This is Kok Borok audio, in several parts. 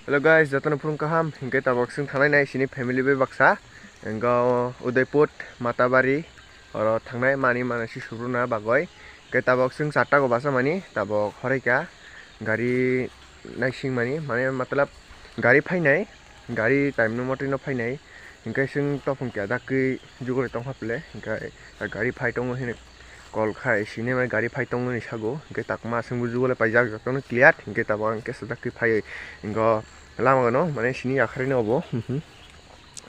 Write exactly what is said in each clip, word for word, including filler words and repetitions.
Hello guys, jotono phurung kaham. Hinkhe tabok chwng thangnai nai sini family bai baksa. Engo Udaipur, Matabari, oro thangnai mani mana si subruna bagoi. Hinkhe tabok chwng charta go basa mani, tabok horaikha gari naising mani, mane matlab gari phainai, gari time no motwi no phainai. Hinkhe chwng topung kya dakwi jugurwi tongkha phle, hinkhe gari phai tongo hinwi call khai sini mai gari phai tongo hinwi sago. Hinkhe takma chwngbo jugurwi paijak jotono clear, hinkhe tabok ang kesa dakwi phaiwi ingo lama gano mane sini yakhari no obo,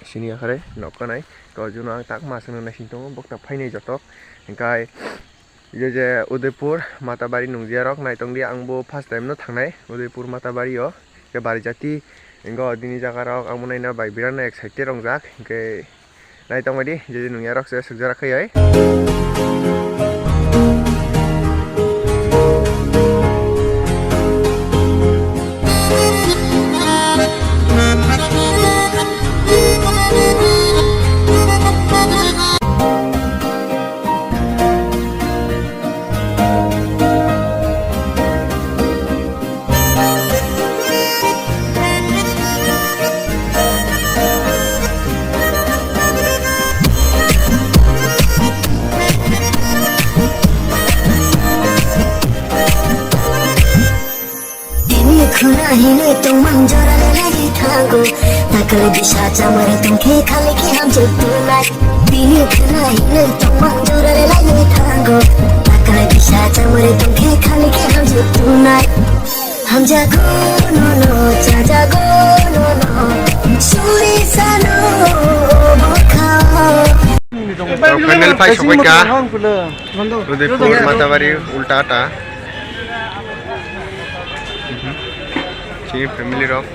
sini yakhari nokha nai. To juno ang takma chwngno naising tongo bokta phainai jotok, hinkhe je je Udaipur Matabari nungjia rok naitong di, ang bo first time no thangnai Udaipur Matabari o. Ke bari jati ingo dini jaga rok ang bo naina bai birat no excited rongjak, hinkhe naitong bai di je je nungya rok se sukjak khaiyai. Bini khuna hinwi tongmang jora le laiwi thango. Takle bisa chamari tongkhe khali khe hamjwk tunai. Bini khuna hinwi tongmang jora le laiwi thango. Takle bisa chamari tongkhe khali khe hamjwk tunai. Hamjago nono, chajago nono, suri sano bokhao. Final phai sokoi ka. Udaipur Matabari ulta ata. Chini family rok.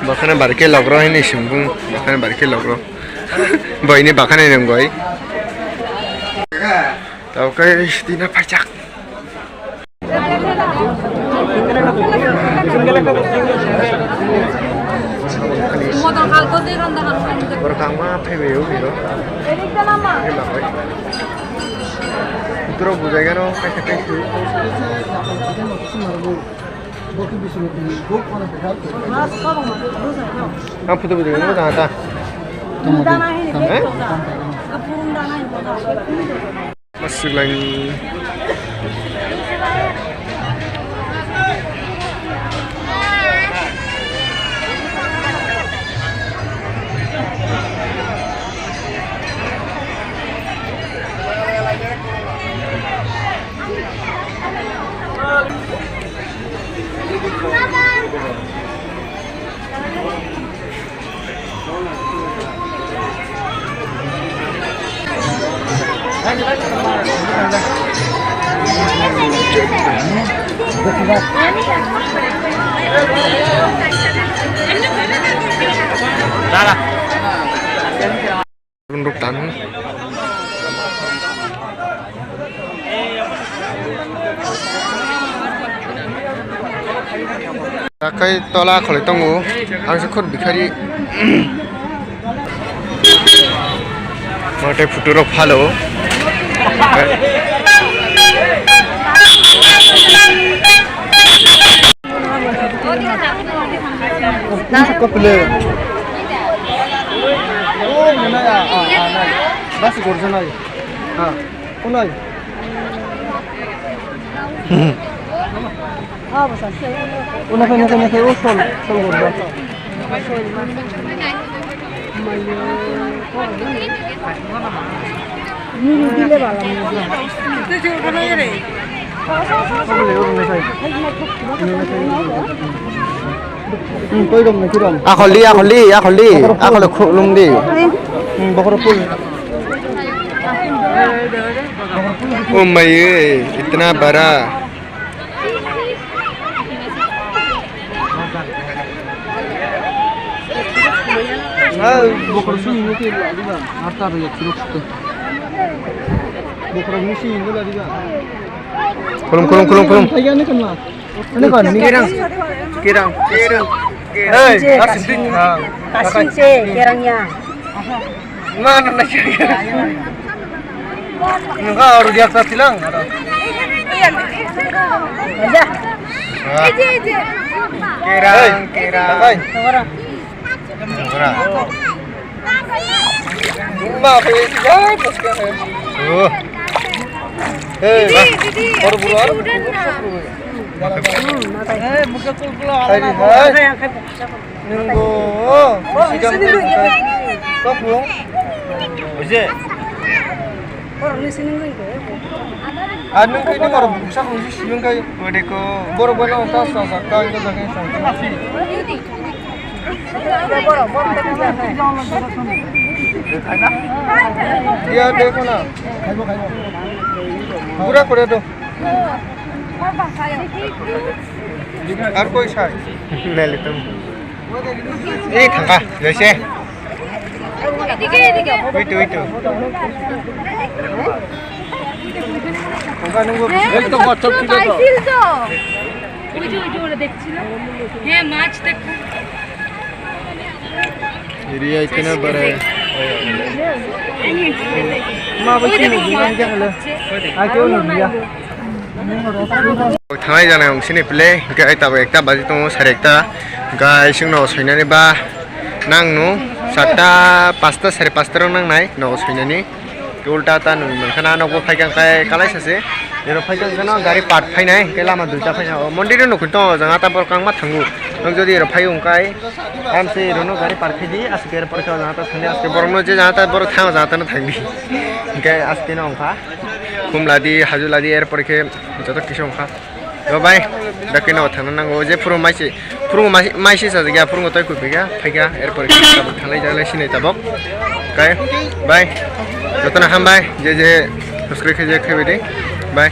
Bakhana barke logro hini simbung, bakhana barke logro. Boini bakhana nang goi. Tau kai stina pajak. Borok kangma phaibai o biro. Borok bujaigano kaisa kaisa. Ang photo bujai nang ta. Eh? Masuk lagi. Rara. Ruk tan. Takai tola kholi tongo, ang se khut bikhari. Mate photo rok phalo. Nasa kopile. Oh, mana ya? Ah, ah, nai. Bas gorja nai. Ha, kunai. Una fe, una fe, una fe, oh, sol, sol gorja. Akholi, akholi, akholi, akholi khulum di. Hmm, bokhorok phul. Oh my, itna bara. Ah, bokhorok simi nukhe ladiba. Arta ro yak suruk sukhe. Bokhorok nisi hindu ladiba. Khulum, khulum, khulum, khulum. Thaiga ni kanla. Ini kan, ini. Kirang. Kirang. Kirang. Hey, kasing. Kasing se, kirang ya. Mana na kirang? Nungka oru diak ta tilang. Kerang, kerang. Kerang. Ma, pe, ya, bos ka hai. Oh. Hey, didi, didi, oru bulu, oru bulu. Hai, hai. Nunggu, oh, sigang sini dulu, ya. Kok, Bu? Oje. Orang ni sini dulu, ya. Ah, nunggu ini baru busa, busi siung kai. Waduh, kok. Baru, baru, tas, tas, tas, tas, tas, tas. Iya, dekho na. Pura kore do. Ar koi sai? Nelitum. Ei, thangka, jaise. Wait, wait. Thangka nunggu. এই তো, WhatsApp ছিল তো। ওই যে, ওই যে ওরা দেখছিল। হ্যাঁ, মাছ দেখো। Iriya ikena bare. Ma bo kini bilang ja halo. Ake ono biya. Thanai jana ongsini play, gai tabo ekta baji tongo, sare ekta. Gai singno soinani ba nang no, satta, pasta, sare pasta rok nang nai, no soinani. Ulta ta nung mankha na, nokbo phaikha khe kalai sase. Ero phaikha khe no gari park phainai, hwnkhe lama duita phainai. O mondir no nukui tongo, jang ata borok kangma thango. Nok jodi ero phai wngkai, amse ero no gari park khaidi, aswk ero porikha jang ata thangdi, aswk borok no je jang ata borok thango, jang ata no thangdi. Hwnkhe aswk no wngkha. Khumladi, hajuladi, ero porikhe joto kisa wngkha. Yo bai, dakti no thangna nango, je phuru maisi, phuru maisi sajak ya, phuru tei kupi ya, phai ya, er pore tabuk thanglai jaglai sinai tabuk. Kai, bai, jotono hambai, je je subscribe khe je khe bidi, bai.